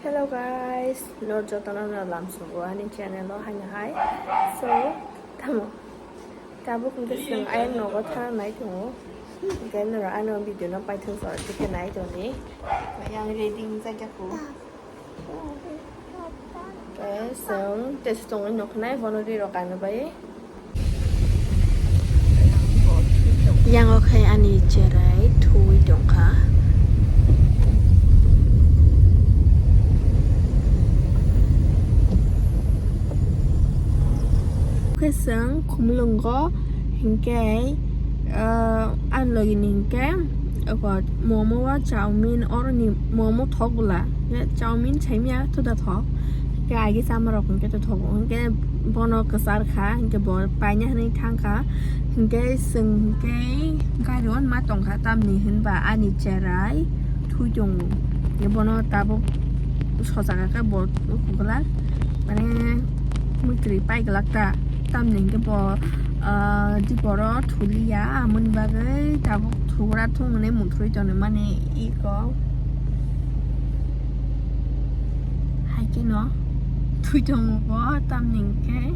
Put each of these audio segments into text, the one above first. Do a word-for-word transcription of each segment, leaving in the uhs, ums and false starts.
Hello guys, nor jotono no lamsongo ani channel o haino hai. So, tamo tabuk hwnkhe chwng ayang nogo thana nai tongo. Hwnkhe noro ano video no paithak jora dikhe nai tongdi. Yang ready wngjak ya kho. Hwnkhe chwng tei se tongwi nukhnai bono ri rok ano bai. Yang o khe ani cherai thuwi tongkha. Khe chwng Khumulwngo hinkhe, ah, ani logi ni hinkhe, eko momo o chowmin oroni momo thok bwla. Khe chowmin saimya thuda thok. Khe agi chamarok hwnkhe to thogo. Hwnkhe bono kwchar kha, hwnkhe bo paina hwnwi thang kha. Hwnkhe chwng hwnkhe gari o ma tong kha, tamni hwnba ani cherai thui tongo. Hwnkhe bono tabuk sochaka khe bo kwlak, mane, mwtwi pai kwlak ta. Tamni hwnkhe bo, ah, diporo thuliya, amoni bagwi tabuk thugra thung hwnwi muthurwi tonwi mani iko. Hai kheno thwi tongo bo, tamni hwnkhe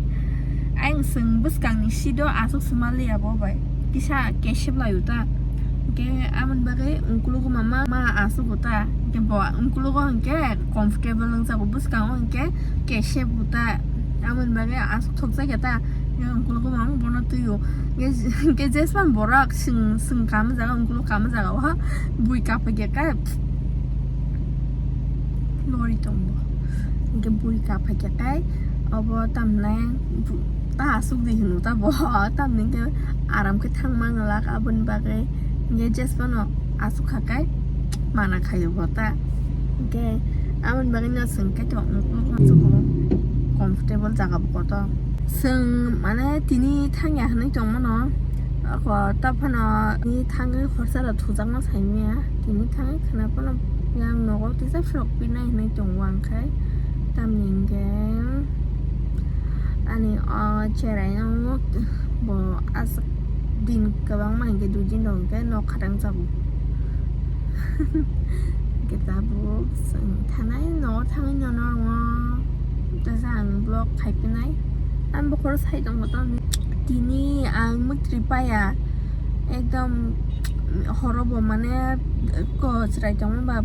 ayang chwng bwskangni seat o aswk swmaliya bo bai kisa kesep laio ta. Hwnkhe amoni bagwi ungkulugo mama ma aswk bo ta. Hwnkhe bo ungkulugo hwnkhe comfortable wngjago, bwskango hwnkhe kesep bo ta. Amoni bagwi aswk thokjakya ta. Hwnkhe ungkulugo mama bono twio. Hwnkhe, hwnkhe jespan borok chwng, chwng kama jaga, ungkulugo kama jaga o ha bui kaphikya khe lori tongbo. Hwnkhe bui kaphikya khe obo tamni ta aswk di hwno ta bo, tamni hwnkhe aram khe thangma glak aboni bagwi. Hwnkhe jesphano aswk kha khe mana khaio bo ta. Hwnkhe aboni bagwino chwng khe to comfortable jaga bo kotor. Chwng mane tini thangya hwnwi tongmano, ako ta phano tini thangwi khorsa rok thujakma saimanya. Tini thangwi khwna phano yang nogo kisa phrok pinai hwnwi tongo ang khe. Tamni hwnkhe ani o cherai o bo aswk din kwbangma hwnkhe dui din rok hwnkhe nok khatang jago. Hwnkhe tabuk chwng thanai nogo thangwi nono ang o tesa ang vlog khai pinai. Ang bokhoro sai tongo to tini ang mwtri paya. Ekdom horo bo mane ko chwrai tongma ba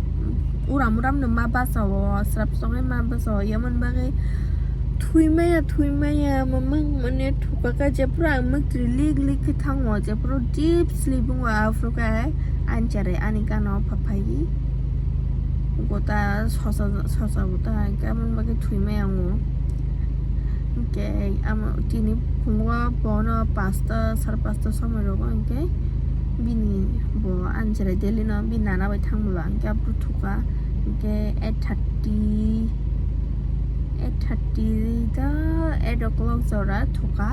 uram uram no ma basa o srap songwi ma basa o yamon bagwi thwi maya thwi maya mamang mane thuka kha jephuru ang mwtri lik lik khe thango jephuru deep sleeping o aphuru khe ani cherai ani gana o phaphai gota sosa sosa gota hinkhe aboni bagwi thwi maya ang o. Hinkhe amo tini phungo bono pasta sar pasta somoi rogo hinkhe bini bo ani cherai daily no bini nana bai thang bwla hinkhe aphuru thuka hinkhe eight thirty eight thirty ta eight o'clock jora thuka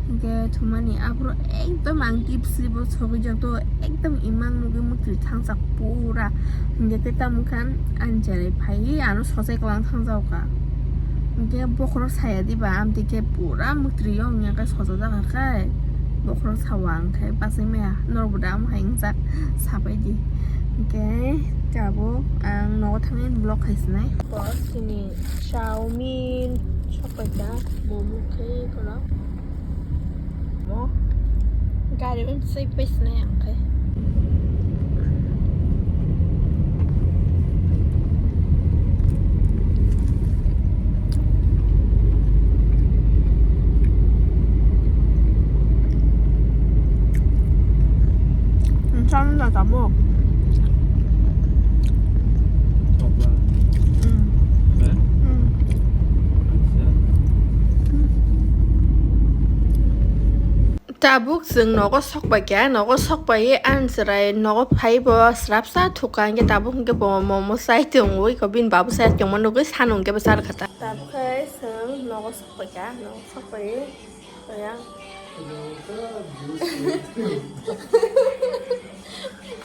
hinkhe thumani aphuru ekdom ang deep sleep o sogwi jak to ekdom imang nugwi mwtwi thangjak pura hinkhe tei tamo khan ani cherai phaiwi ano sochai kwlang thangjago kha. Hinkhe bokhorok saya diba, amtwi khe pura mwtwi o wngya khe sochajak kha khe, bokhorok sao ang khe bachai maya, norok bo da omo hai wngjak sabai di. Hinkhe tabuk ang nogo thangwi vlog khai sinai. Chini chowmin sokpaikha, momo khe kono. Mo gari un sui pais na yang khe. Encham da tamo. Tokla. Mm. Eh? Mm. Acha. Tabuk chwng nogo sokpaikha, nogo sokpaiwi ani chwrai nogo phaibo srapsa thukha, hinkhe tabuk hinkhe bo momo chai tongwi kho, bini babu chai tongma nugwi sano hinkhe bo charwkha ta. Tabuk khe chwng nogo sokpaikha, nogo sokpaiwi. Yang.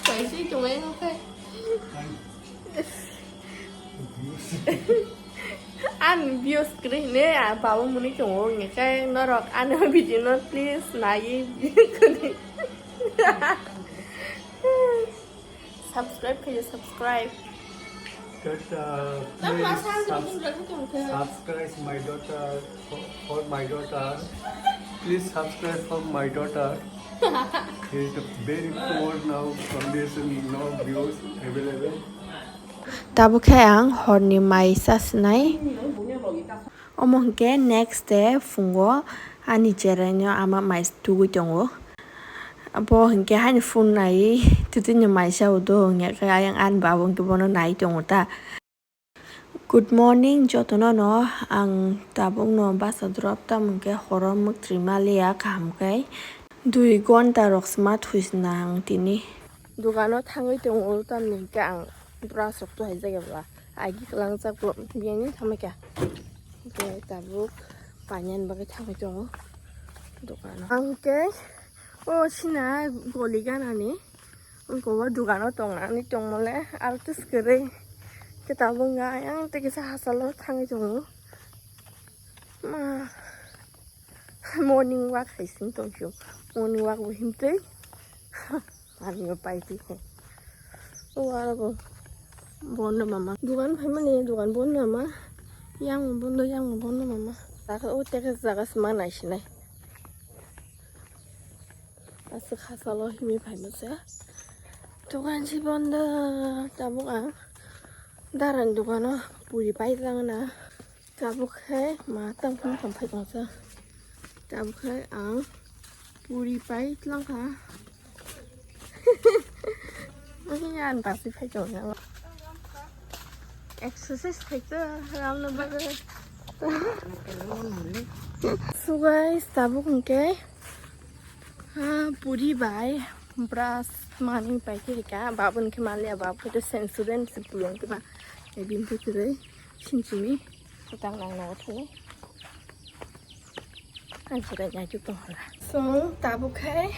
Kaisa tongo yang khe. Ani views kwrwi hwnwi, ah, babo mwnwi tongo, hwnwi khe norok ani video no please naiwi kwrwi. Subscribe khaidi, subscribe. That, uh, please subs- subscribe my daughter for, for my daughter. Please subscribe for my daughter. He is very poor now. Condition, no views available. Tabuk khe ang horni mai chasnai. Omo hwnkhe next day phungo ani cheraino ama mai tugui tongo. Abo hwnkhe haini phone nai, titini mai sao do hwnkhe ayang ani babo hwnkhe bono nai tongo ta. Good morning jotono no, ang tabukno basa drop tam hwnkhe horo mwktwi maliya kaham khe dui gonta rok sma thwisna ang tini. Dogano thangwi tongo tamni hwnkhe ang brush rok tuhaijak ebla agi kwlangjak bo biyani thamwi kha. Hwnkhe tabuk painani bagwi thangwi tongo dogano. Ang khe o sina goli ganani. Wngkha o dogano tongnani tongmole aro twskwrwi khe tabuk wngkha ayang tei kisa hachalo thangwi tongo. Ma, morning walk hai sing tongphio, morning walk bo himtwi manwi paitwi hai. O aro bo bondo mama dogan phaimani, dogan bondo mama, yang bondo, yang bondo mama. Takhe o tei khe jaga se ma naisinai. Aswk hachalo himwi phaimasa. Dogan si bondo, tabuk ang darani dogano puri pai tangna. Tabuk khe ma tang phung tang phai tongsa. Tabuk khe ang puri pai tlang kha. Ani an ta si phai tong ya. Exercise khai ta ram na bagwi. So guys, tabuk hwnkhe, ha, puri bai brush manwi pai khe ka, babun khe manliya, bab khe to sensory se puyong khe ba, ebim khe kwrwi sinchimi, kwtang nang nogo thangwi. Ang chwrai naichuk tong hwnla. So, tabuk khai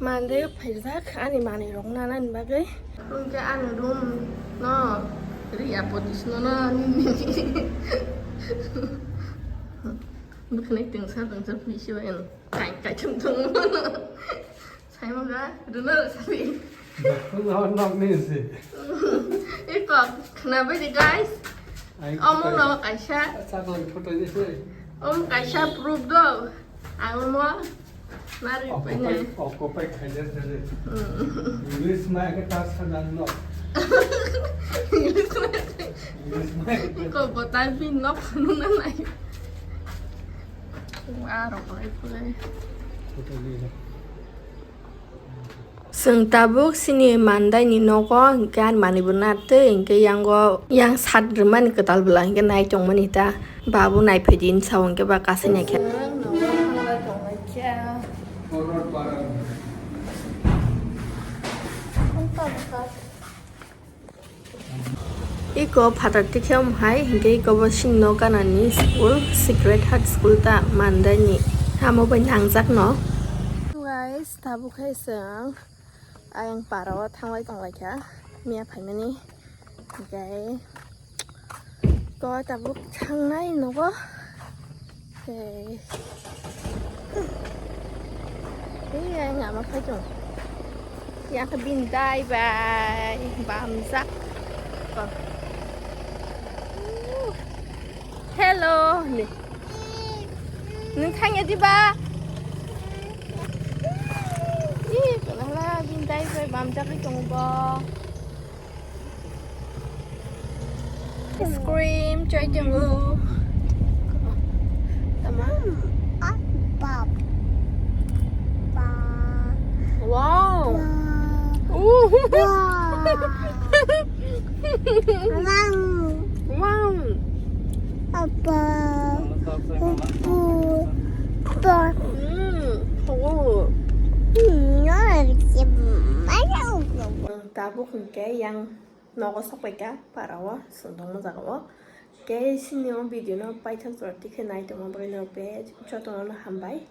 mande phaijak ani manwi rok nanani bagwi. Hwnkhe ani room no ri apoti snono nini. Bwkhwnai tengsa tengsa phi se bai ano. Kai kai thum thum. Saimung ga, runa rasa ri. Bakung lawan nok ni si. Iko, khna bai di guys. Ai, omo no kaisa. Sa ko photo ni si. Om kaisa proof do. Ang mo. Nari pai ne. Okopai khajar jare. English ma ke ta sa dan no. English ma. English ma. Iko botai pin nok nuna nai. Aro ko rai pulai. Photo ni. Chwng tabuk chini mandaini nogo hwnkhe ani manwi bo nartwi hwnkhe yango yang sat rwmani kwtal bwla hwnkhe nai tongmani ta babu naiphai di hinwi sao hwnkhe ba kasaina khe. Iko phatar tikhe omo hai, hinkhe iko bo chini nok ganani school, Sacred Heart School ta Mandaini. Amo bai nangjak no. Guys, tabuk khe chwng ayang para o thangbai tonglaikha, miya phaimani. Hinkhe ko tabuk thangnai nogo. Hey. Hey, ang ama khai tong. Yang ke bindai bai bamjak. Ko. Hello ni. Nung thangya diba? Ih, kenapa bindai bai bamjak ni tong bo? Ice cream, choi tongo. Tama? Bab. Ba. Wow. Ba. Uh. Ba. Wow. Wow. Apa. Upu. Ba. Hmm. Oh. Hmm. Tabuk hwnkhe yang nogo sokpaikha para o, sundongma jaga o. Khe chini o video no paithak jora tikhe nai tongma bagwi norok bej jotono no hambai.